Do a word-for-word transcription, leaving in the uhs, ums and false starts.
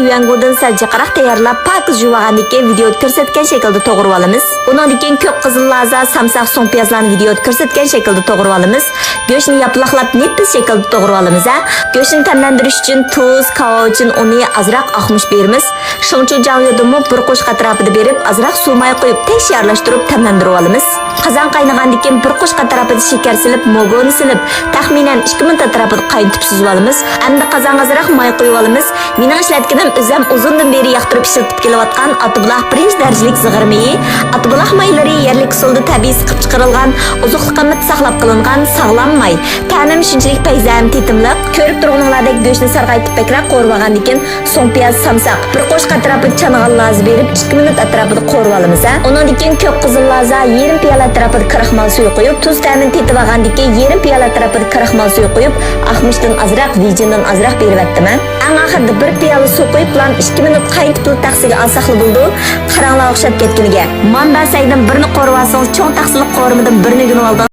يۈەنگۇدىن سەل جىقراق تەييارلاپ، پاكىز يۇۋالغاندىن كېيىن ۋىدېئودا كۆرسەتكەن شەكىلدە توغرىۋالىمىز. ئۇنىڭدىن كېيىن كۆك قىزىل لازا، سامساق، سۇڭپىيازلارنى ۋىدېئودا كۆرسەتكەن شەكىلدە توغرىۋالىمىز. گۆشنى ياپىلاقلاپ نېپىز شەكىلدە توغرىۋالىمىز ھە. گۆشنى تەملەندۈرۈش ئۈچۈن تۇز، كاۋاۋچىن ئۇنى، ئازراق ئاق مۇچ بېرىمىز. شېڭچۇ جاڭيۇدىنمۇ بىر قوشۇق ئەتراپىدا بېرىپ، ئازراق سۇ ماي قۇيۇپ، تەڭ شارلاشتۇرۇپ تەملەندۈرۈۋالىمىز. قازان قاينىغاندىن كېيىن بىر قوشۇق ئەتراپىدا شېكەر سېلىپ، موگونى سېلىپ، تەخمىنەن ئىككى مىنۇت ئەتراپىدا قاينىتىپ سۈزۈۋالىمىز. ئەمدى قازانغا ئازراق ماي قۇيۇۋالىمىز. مېنىڭ ئىشلەتكىنىم ئۆزۈم ئۇزۇندىن بېرى ياقتۇرۇپ ئىشلىتىپ كېلىۋاتقان ئاتىبۇلاق بىرىنچى دەرىجىلىك زىغىر مېيى. ئاتىبۇلاق مايلىرى يەرلىك ئۇسۇلدا تەبىئىي سىقىپ چىقىرىلغان، ئوزۇقلۇق قىممىتى ساقلاپ قېلىنغان ساغلام ماي. تەمىمۇ شۇنچىلىك پەيزى ھەم تېتىملىق. كۆرۈپ تۇرغىنىڭلاردەك گۆشنى سارغايتىپ بەكرەك قورۇۋالغاندىن كېيىن، سۇڭپىياز، سامساق، بىر قوشۇق ئەتراپىدا چانىغان لازا بېرىپ، ئىككى مىنۇت ئەتراپىدا قورۇۋالىمىز ھە. ئۇنىڭدىن كېيىن كۆك قىزىل لازا، يېرىم پىيالە ئەتراپىدا كراخمال سۈيى قۇيۇپ، تۇز تەمىنى تېتىۋالغاندىن كېيىن، يېرىم پىيالە ئەتراپىدا كراخمال سۈيى قۇيۇپ، ئاق مۇچتىن ئازراق، ۋىجىندىن ئازراق بېرىۋەتتىم ھە. ئەڭ ئاخىرىدا بىر پىيالە سۇ قۇيۇپلا ئىككى مىنۇت قاينىتىپلا تەخسىگە ئالساقلا بولىدۇ. قاراڭلار ئوخشاپ كەتكىنىگە. ماندا سەيدىن بىرنى قورۇۋالسىڭىز، چوڭ تەخسىلىك قورۇمىدىن بىرنى ئۆگىنىۋالدىڭىز.